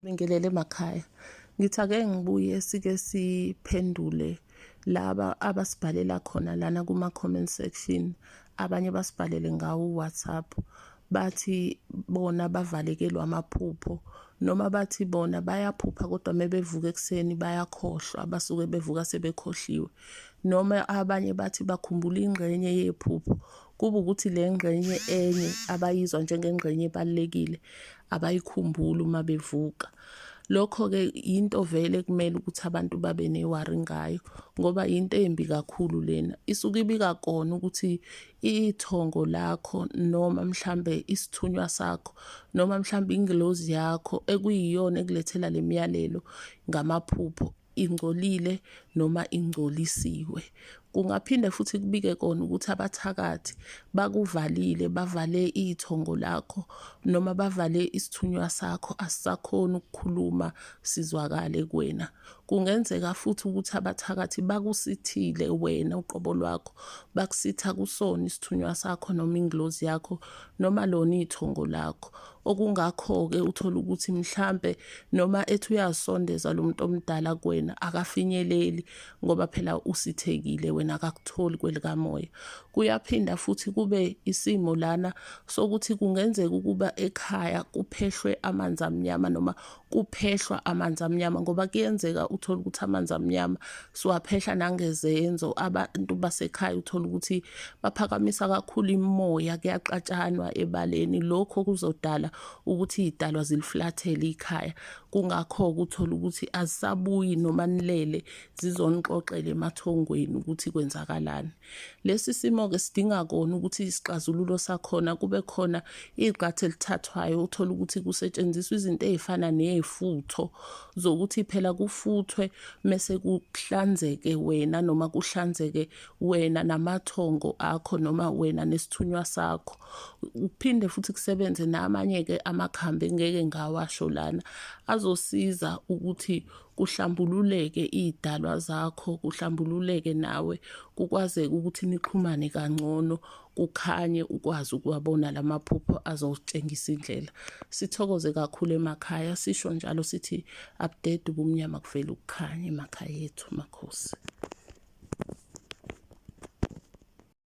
Bingelele emakhaya. Ngithi ake ngibuye sike siphendule laba abasibhalela khona lana kuma-comment section. Abanye basibhalele ngawo u-WhatsApp bathi bona bavalekelwa amaphupho noma bathi bona bayaphupha kodwa mebevuka ekuseni bayakhohlwa basuke bevuka sebekhohliwe noma abanye bathi bakhumbula ingxenye yephupho kuba ukuthi le ngxenye enye abayizwa njengengxenye ebalulekile abayikhumbuli uma bevuka. Lokho-ke yinto vele kumele ukuthi abantu babe newari ngayo ngoba yinto embi kakhulu lena. Isuke ibika kona ukuthi ithongo lakho noma mhlambe isithunywa sakho noma mhlambe ingilozi yakho ekuyiyona ekulethela le miyalelo ngamaphupho ingcolile noma ingcolisiwe. Kungaphinde futhi kubike kona ukuthi abathakathi bakuvalile, bavale ithongo lakho noma bavale isithunywa sakho asisakhoni ukukhuluma sizwakale kuwena. Kungenzeka futhi ukuthi abathakathi bakusithile wena uqobo lwakho, bakusitha kusona isithunywa sakho noma ingilozi yakho noma lona ithongo lakho. Okungakho-ke uthole ukuthi mhlampe noma ethi uyazisondeza lo muntu omdala kuwena akafinyeleli ngoba phela usithekile wena akakutholi kwelikamoya. Kuyaphinda futhi kube isimo lana sokuthi kungenzeka ukuba ekhaya kuphehlwe amanzi amnyama noma kuphehlwa amanzi amnyama ngoba kuyenzeka uthole ukuthi amanzi amnyama siwaphehla nangezenzo abantu basekhaya uthole ukuthi baphakamisa kakhulu imimoya kuyaxatshanwa ebaleni lokho kuzodala ukuthi iy'dalwa ziliflathele ikhaya kungakho-ke uthole ukuthi azisabuyi noma nilele zizonixoxela emathongweni ukuthi kwenzakalani Lesi simo-ke sidinga kona ukuthi isixazululo sakhona kube khona igxathu elithathwayo uthole ukuthi kusetshenziswa izinto ey'fana ney'futho zokuthi phela kufuthwe mese kuhlanzeke wena noma kuhlanzeke wena namathongo akho noma wena nesithunywa sakho. Kuphinde futhi kusebenze namanye-ke amakhambi engeke ngawasho lana azosiza ukuthi kuhlambululeke iy'dalwa zakho, kuhlambululeke nawe, kukwazeke ukuthi nixhumane kangcono, kukhanye ukwazi ukuwabona la maphupho azokutshengisa indlela. Sithokoze kakhulu emakhaya, sisho njalo sithi abudede ubumnyama kuvele ukukhanya emakhaya ethu makhosi.